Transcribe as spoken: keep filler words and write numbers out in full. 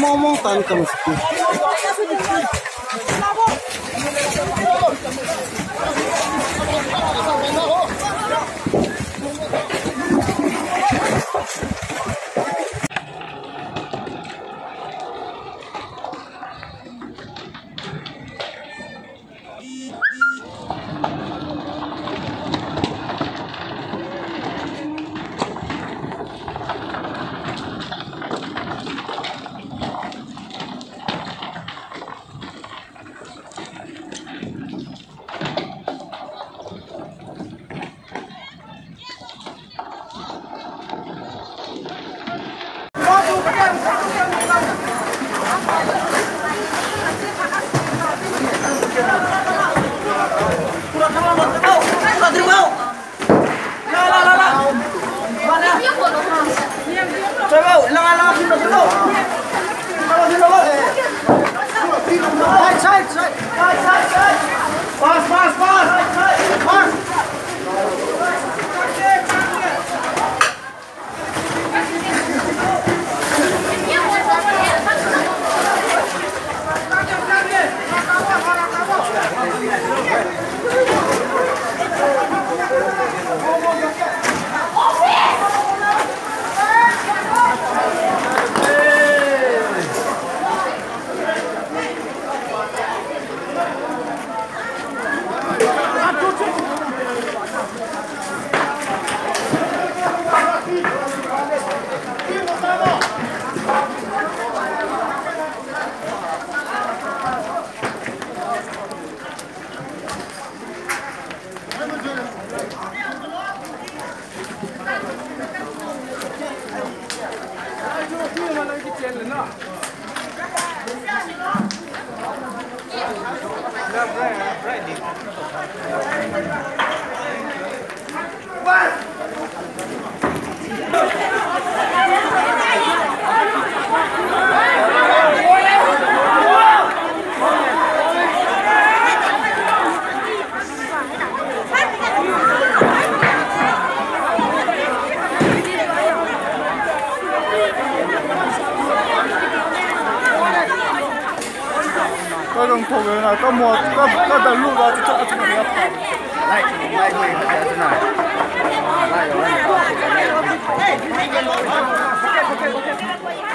Mong mong tan kam. Ka dong thok le na, ka mo, ka, ka da lu ba, chu, chu, chu, chu, na. Lai, lai, lai, lai, chu na. Lai, lai, lai.